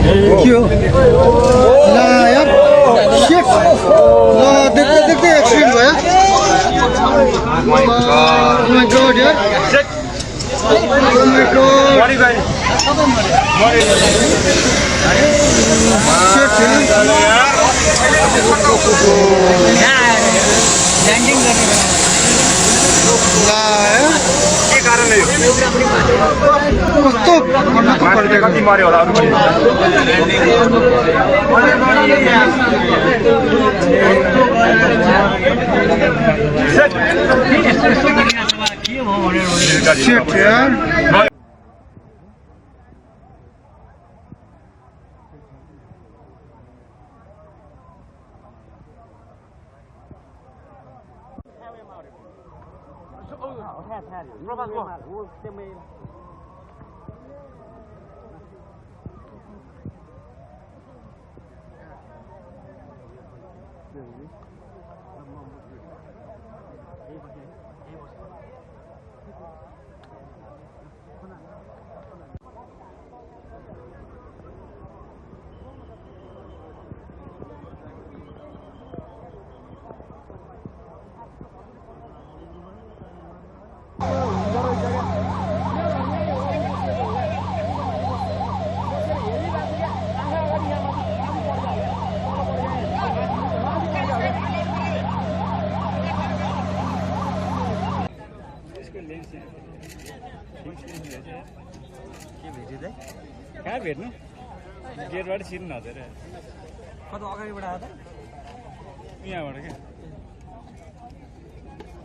के हो ला यार शिट ला देख्दै देख्दै एक्सिडेन्ट भयो Oh my god यार Oh my god Shit यार ल्यान्डिङ गर्ने ला के कारणले यो कस्तो मान्छे कति मर्यो होला अरु पनि Shit यार कहाँ भेट्नु गेटबाट छिर्नु हँदैन कता अगाडिबाट आयो त यहाँबाट क्या